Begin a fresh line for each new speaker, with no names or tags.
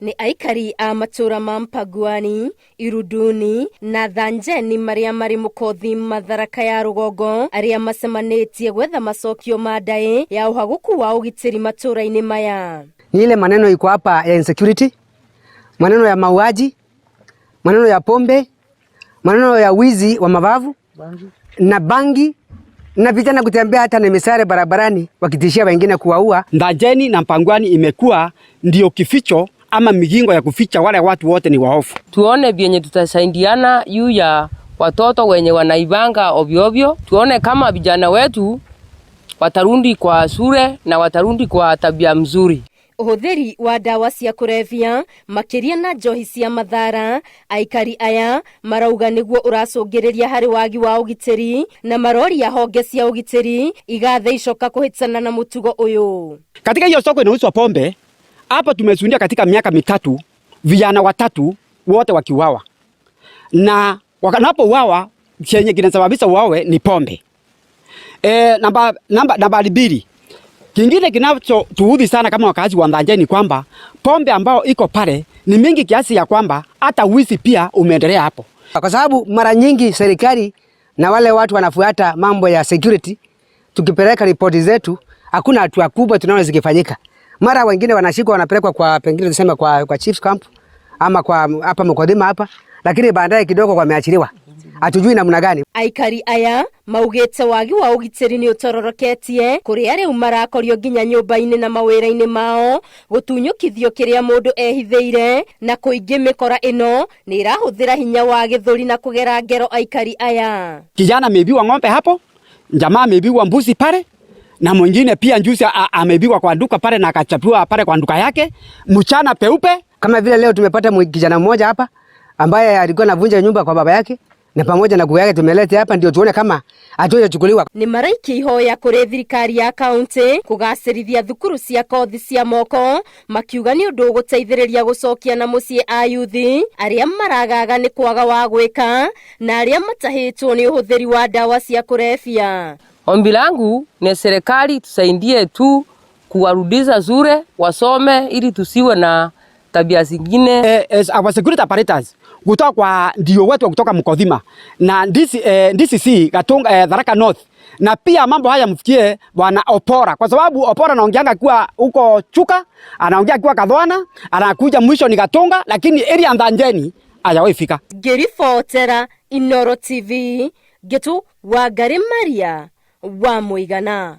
Nĩ aikari a matũra ma Mpaguani, Irunduni na Thanjeni marĩa marĩ Mũkothi Matharaka ya rũgongo arĩa macemanĩtie gwetha macokio ma ndaĩ ya ũhagũku wa ũgitĩri matũra-inĩ maya.
Ni ile maneno iko hapa ya insecurity, maneno ya mauaji, maneno ya pombe, maneno ya wizi wa mabavu na bangi na vijana kutembea hata na misare barabarani wakitishia wengine kuwaua.
Ndanjeni na Mpangwani imekuwa ndio kificho ama migingo ya kuficha wale watu wote ni waofu.
Tuone vyenye tutasaidiana juu ya watoto wenye wanaibanga ovyo ovyo, tuone kama vijana wetu watarundi kwa shule na watarundi kwa tabia mzuri.
Ũhũthĩri wa ndawa cia kũrebia makĩria na njohi cia mathara, aikari aya marauga nĩguo ũracũngĩrĩria harĩ wagi wa ũgitĩri na maroria honge cia ũgitĩri igathe icoka kũhĩtana na mũtugo ũyũ.
Katika hiyo soko inauzwa pombe hapa, tumeshuhudia katika miaka 3 vijana watatu wote wakiuawa, na wanapouawa chenye kinasababisha uawe ni pombe. Namba 2. Kingine kinachotuudhi sana kama wakazi wa Ndanjeni ni kwamba pombe ambao iko pale ni mingi kiasi ya kwamba hata wizi pia umeendelea hapo.
Kwa sababu mara nyingi serikali na wale watu wanafuata mambo ya security, tukipeleka ripoti zetu hakuna hatua kubwa tunaona zikifanyika. Mara wengine wanashikwa wanapelekwa kwa pengine tuseme kwa chiefs camp ama kwa hapa Mkodhima hapa, lakini baadaye kidogo wameachiliwa. Hatujui namna gani.
Aikari aya maugite wagi wa ugitiri ni utororoketie kuria riu marakorio nginya nyumba-ini na mawira-ini mao gutunyukithio kiria mundu ehithiire na kuingi mikora ino ni irahuthira hinya wa githuri na kugera ngero aikari aya.
Kijana ameibiwa ng'ombe hapo, jamaa ameibiwa mbuzi pale, na mwingine pia njuzi ameibiwa kwa duka pale na akachapiwa pale kwa duka yake mchana peupe.
Kama vile leo tumepata kijana mmoja hapa ambaye alikuwa anavunja nyumba kwa baba yake na pamoja na yake tumeleta hapa ndio tuone kama hatujachukuliwa.
Ni maraiki ihoya kuri thirikari ya kaunti kugacirithia thukuru cia kothi cia moko makiuga ni undu uguteithiriria gucokia na mucii ayuthi aria maragaga ni kwaga wa gwika na aria matahitwo ni uhuthiri wa ndawa cia kurebia.
Ombi langu ni serikali tusaidie tu kuwarudisha shule wasome ili tusiwe na tabia zingine.
Our security apparatus kutoka kwa ndio wetu kutoka Mkodhima na DCC Gatunga, Tharaka North, na pia mambo haya mfikie bwana Opora, kwa sababu Opora anaongeanga kuwa huko Chuka, anaongea kuwa Kathwana, anakuja mwisho ni Gatunga, lakini area Ndanjeni hajawahi fika.
Ngĩribotera Inooro TV Gitu Wangari Maria wa Mũigana.